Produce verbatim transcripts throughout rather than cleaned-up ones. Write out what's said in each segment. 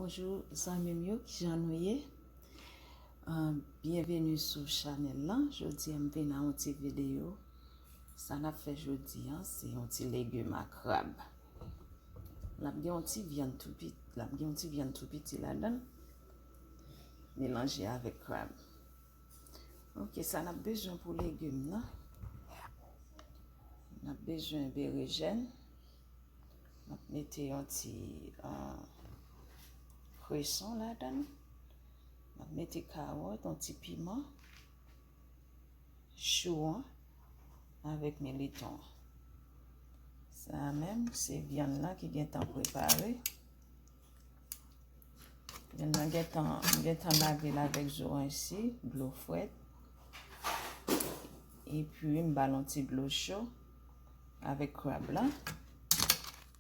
Bonjou zanmi m yo, kijan nou ye? Ah, byenveni sou chanèl lan. Jodi a m vin a yon ti videyo. Sa n ap fè jodi a, se yon ti legim a krab. L ap gen yon ti vyann tou piti, l ap gen yon ti vyann tou piti ladan l, melanje avèk krab. Ok, sa n ap bezwen pou legim nan. N ap bezwen berejèn. M ap mete yon ti, ah, kreson ladan l. M ap mete kawòt, yon ti piman, chou an avèk militon an. Sa a menm, se vyann nan ki gentan prepare. Vyann nan gentan, m gentan lave l avèk zoranysi, dlo frèt. Epi m ba l yon ti dlo cho avèk krab la.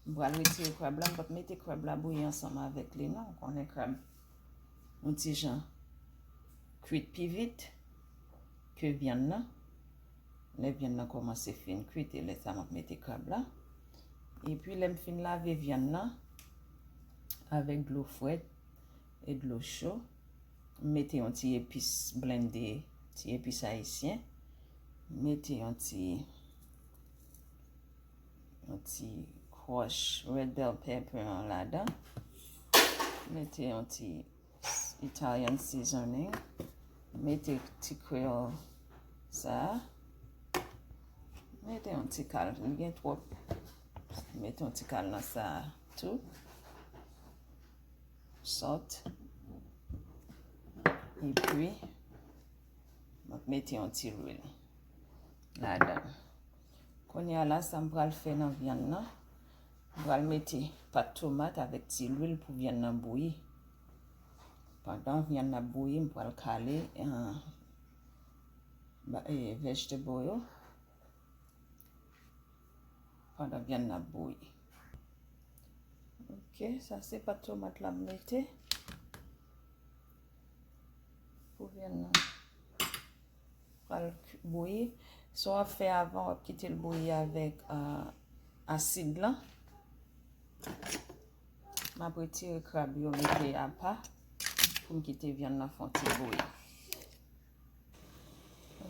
M pral retire krab la, m p ap mete krab la bouyi ansanm avèk li non. Ou konnen krab yon ti jan kwit pi vit ke vyann nan. Lè vyann nan kòmanse fin kwit, e lè sa m ap mete krab la. Epi lè m fin lave vyann nan avèk dlo frèt e dlo cho, m mete yon ti epis blende, ti epis ayisyen. M mete yon ti, yon ti kwòch red bell pepper an ladan. M mete yon ti Italian seasoning. Mete ti kreyòl sa a. Mete yon ti kal, li gen twòp. Mete yon ti kal nan sa a tou. Salt. Epi, m ap mete yon ti lwil ladan l. Kounye a la, sa m pral fè nan vyann nan, m pral mete pat tomat avèk ti lwil pou vyann nan bouyi. Pandan vyann nan ap bouyi, m pral kale, eh, ba, eh, vegetable yo. Pandan vyann nan ap bouyi. Ok, sa se pat tomat la m mete pou vyann nan pral bouyi. Sa w ap fè avan, w ap kite l bouyi avèk, ah, asid lan. M ap retire krab yo, mete apa pou m kite vyann nan fè yon ti bouyi.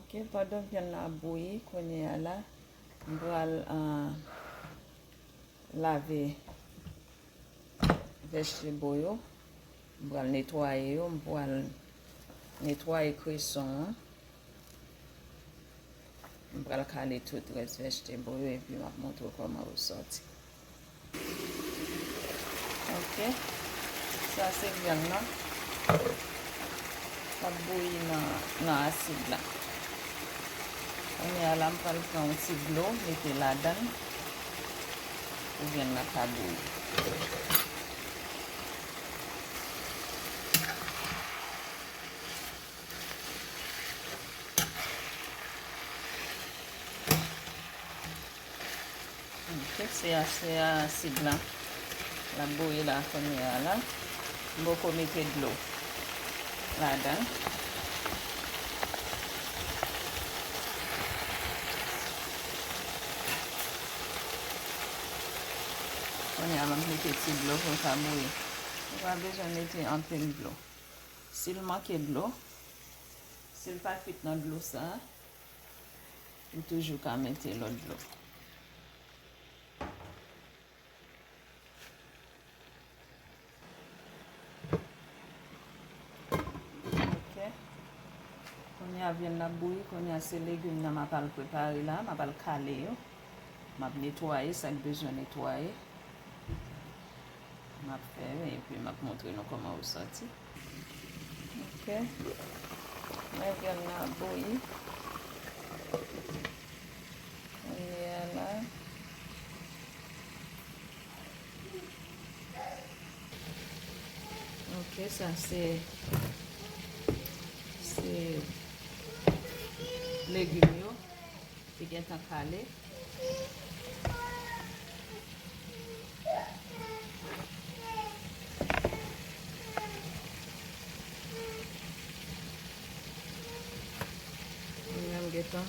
Ok, pandan vyann nan ap bouyi, kounye a la, m pral, ah, lave vegetable yo. M pral netwaye yo, m pral netwaye kreson an. M pral kale tout rès vegetable yo, epi m ap montre w kòman yo sòti. Ok. Sa se vyann nan. L ap bouyi nan, nan asid la. Kounye a la, m pral pran yon ti dlo, mete ladan l pou vyann nan ka bouyi. Ok, se a, se a asid lan. L ap bouyi la kounye a la. M poko mete dlo ladan. Kounye a, m ap mete ti dlo pou l ka bouyi. Ou pa bezwen mete anpil dlo. Si l manke dlo, si l pa kwit nan dlo sa a, ou toujou ka mete lòt dlo. Ok. Kounye a vyann nan ap bouyi, kounye a se legim nan m ap al prepare la, m ap al kale yo. M ap netwaye sa k bezwen netwaye. M ap fè yo, epi m ap montre nou kòman yo sòti. Ok. Men vyann nan ap bouyi. Kounye a la. Ok, sa se, se legim yo ki gentan kale. Kounye a m gentan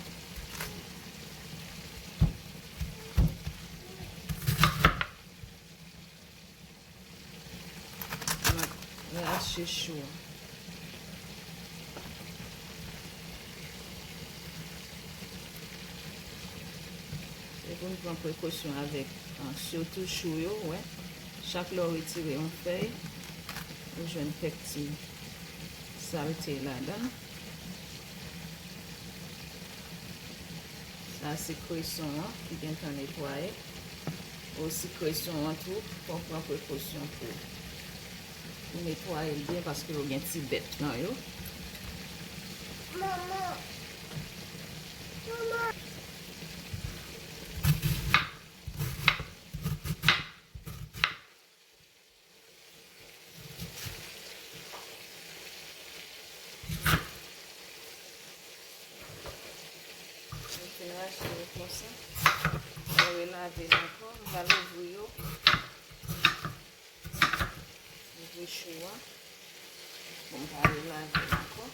M ap Rache chou an. Se pou n pran prekosyon avèk, ah, sitou chou yo, wè. Chak lè w retire yon fèy, ou jwenn kèk ti salte ladan l. Sa se kreson an ki gentan netwaye. Osi kreson an tou, fò w pran prekosyon pou, pou netwaye l byen paske yo gen ti bèt nan yo. Manman! Manman! Mwen fin rache yo konsa. Mwen relave l ankò. Mwen va louvri yo. Louvri chou a. Bon, mwen va relave l ankò.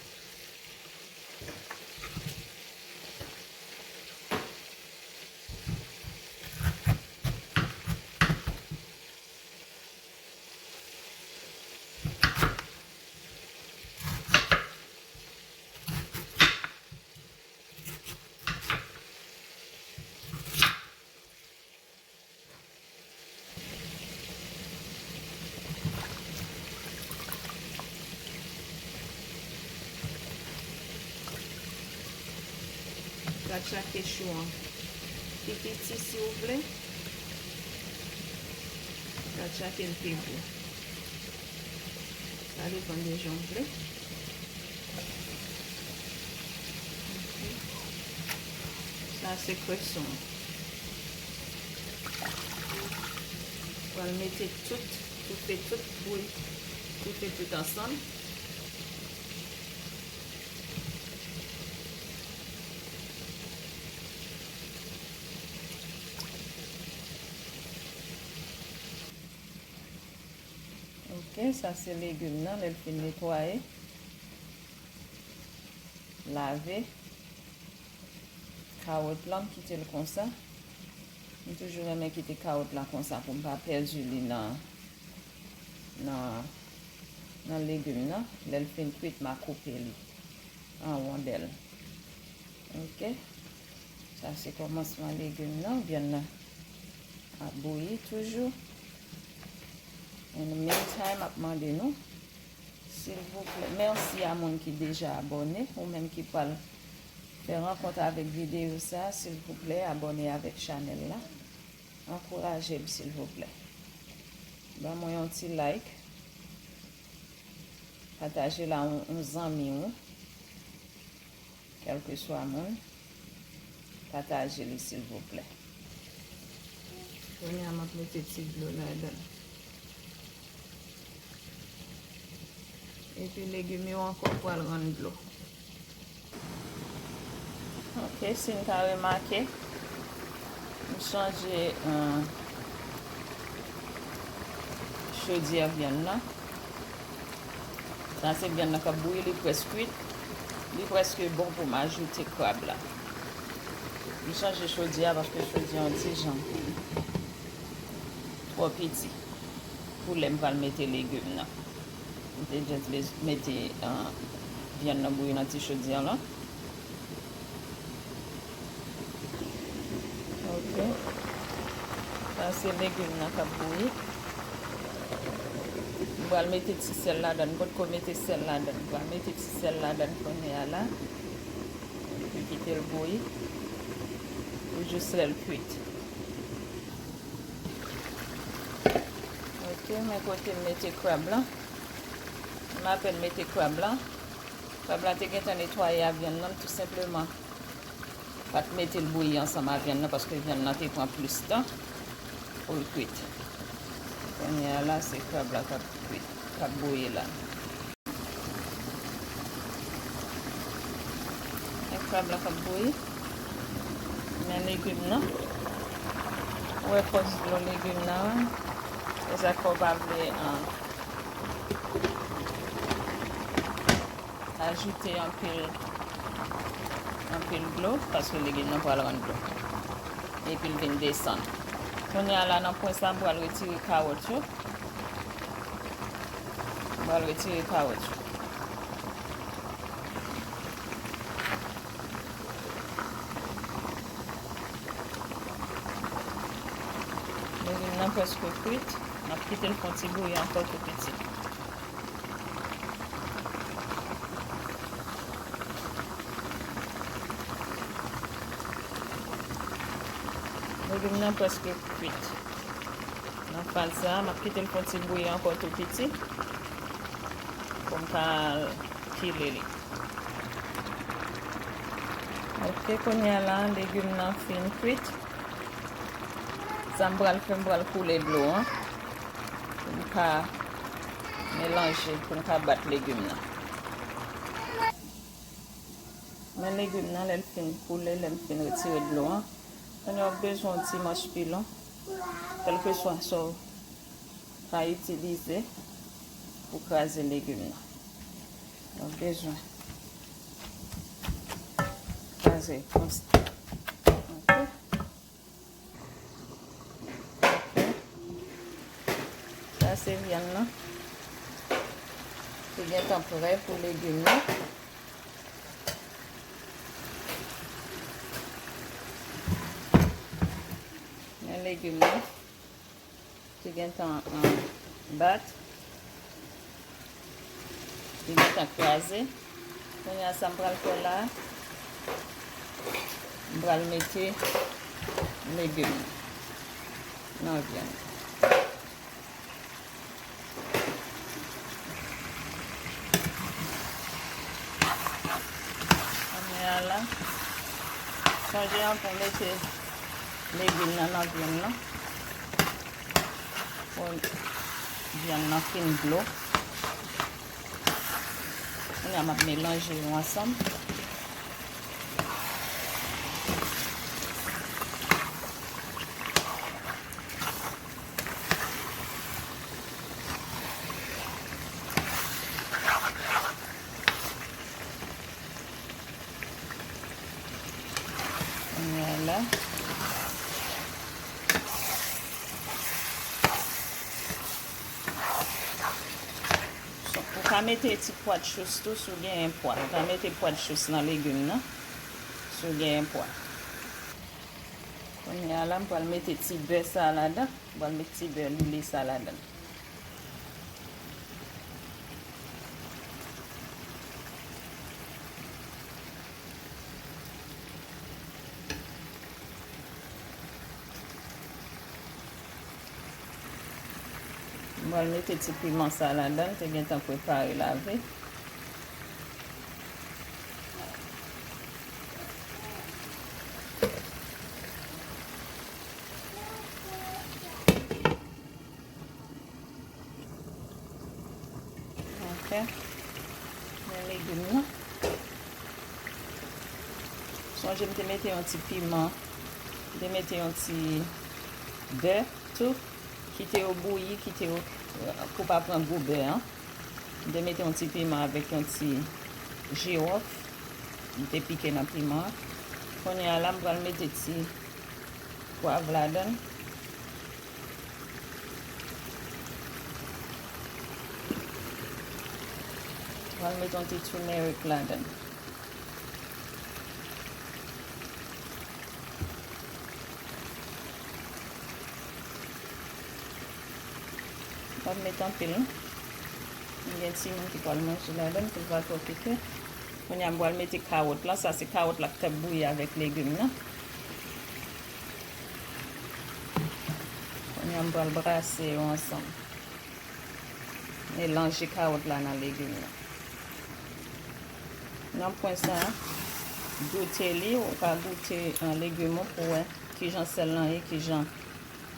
Ka tchake chou an pi piti si w vle. Ka tchake l pi gwo. Sa depann de jan w vle. Sa se kreson. Pral mete tout, toufe tout bouyi, toufe tout ansanm. Ok, sa se legim nan, lè l fin netwaye, lave. Kawòt la, m kite l konsa. M toujou renmen kite kawòt la konsa pou m pa pèdi li nan, nan, nan legim nan. Lè l fin kwit, m a koupe li an wondèl. Ok. Sa se kòmansman legim nan. Vyann nan ap bouyi toujou. In the meantime, m ap mande nou, silvouplè, mèsi a moun ki deja abòne, ou menm ki pral fè rankont avèk videyo sa, silvouplè, abòne avèk chanèl la. Ankouraje m, silvouplè. Ban mwen yon ti like. Pataje l a yon, yon zanmi w. Kèlkeswa moun, pataje li silvouplè. Kounye a m ap mete ti dlo ladan l. Epi legim yo ankò pral rann dlo. Ok, si n ka remake, m chanje, euh, chodyè vyann nan. Sa se vyann nan k ap bouyi, li prèske kwit. Li prèske bon pou m ajoute krab la. M chanje chodyè a paske chodyè an ti jan twò piti pou lè m pral mete legim nan. M te just bez-, mete, ah, vyann nan bouyi nan ti chodyè lan. Ok. Sa se legim nan k ap bouyi. M pral mete ti sèl ladan l. M potko mete sèl ladan l. M pral mete ti sèl ladan l kounye a la. Epi kite l bouyi pou jis lè l kwit. Ok, men kote m mete krab lan. M apèn mete krab lan. Krab la te gentan netwaye a vyann nan, m tou senpleman pa t mete l bouyi ansanm a vyann nan, paske vyann nan te pran plis tan pou l kwit. Kounye a la, se krab la k ap kwit, k ap bouyi la. Men krab la k ap bouyi. Men legim nan. Ou wè fòs dlo legim nan, wi. Se sa k fè w pa vle, ah, ajoute anpil, anpil dlo, paske legim nan pral rann dlo. Epi l vin desann. Kounye a la, nan pwen sa, m pral retire kawòt yo. M Pral retire kawòt yo. Legim nan prèske kwit. N ap kite l fè yon ti bouyi ankò tou piti. Legim nan prèske kwit. Nan faz sa a, m ap kite l fè yon ti bouyi ankò tou piti pou m ka kile li. Ok, kounye a la, legim nan fin kwit. Sa m pral fè, m pral koule dlo an pou m ka melanje, pou m ka bat legim nan. Men legim nan, lè l fin koule, lè m fin retire dlo an, kounye a w ap bezwen yon ti manch pilon, kèlkeswa sa w ka itilize pou kraze legim nan. W ap bezwen kraze konsa. Ok. Ok. Sa se vyann nan ki gentan prè pou legim nan. Men legim nan ki gentan, um, bat, ki gentan kraze. Kounye a, sa m pral fè la, m pral mete legim nan vyann. Kounye a la, sonje anfen mete legim nan nan vyann nan. Pou vyann nan fin dlo. Kounye a m ap melanje yo ansanm. Vwala. Ou ka mete ti pwa chous tou si w genyen pwa. Ou ka mete pwa chous nan legim nan si w genyen pwa. Kounye a la, m pral mete ti bè sa a ladan. M pral mete ti bè lile sa a ladan. M pral mete ti piman sa a ladan, te gentan prepare lave. Ok. Men legim nan. Sonje m te mete yon ti piman. M te mete yon ti bè tou. Kite yo bouyi, kite yo, pou pa pran gou bè an. M te mete yon ti piman avèk yon ti jiwòf. M te pike nan piman an. Kounye a la, m pral mete ti pwav ladan l. Pral mete yon ti turmeric ladan l. M p ap met anpil, non. M gen timoun ki pral manje ladan l, pou l pa twò pike. Kounye a, m pral mete kawòt la. Sa se kawòt la k t ap bouyi avèk legim nan. Kounye a, m pral brase yo ansanm. Melanje kawòt la nan legim nan. Nan pwen sa a, goute li, ou ka goute, eh, legim ou pou wè kijan sèl lan ye, kijan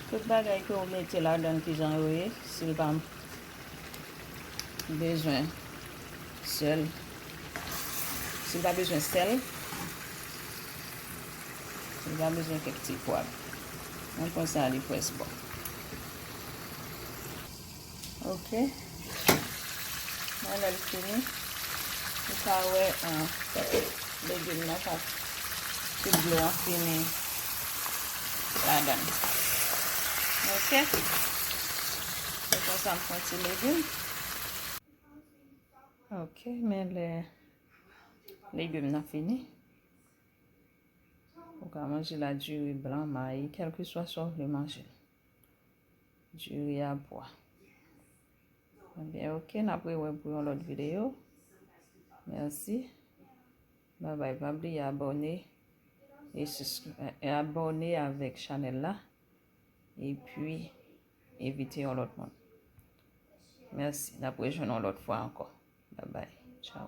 tout bagay ke w mete ladan l, kijan yo ye, si l pa bezwen sèl. Si l pa bezwen sèl, si l pa bezwen kèk ti pwav. Nan pwen sa a, li prèske bon. Ok. Men lè l fini, ou ka wè, ah, legim nan ka, tout dlo an fini ladan l. Ok. Se konsa m fè ti legim. Ok, men lè legim nan fini, ou ka manje la diri blan, mayi, kèlkeswa sa w vle manje. Diri a pwa. Ebyen, ok, n ap rewè pou yon lòt videyo. Mèsi. Babay, pa bliye abòne e abòne avèk chanèl la. Epi, envite yon lòt moun. Mèsi. N ap rejwenn yon lòt fwa ankò. Babay. Tchaw.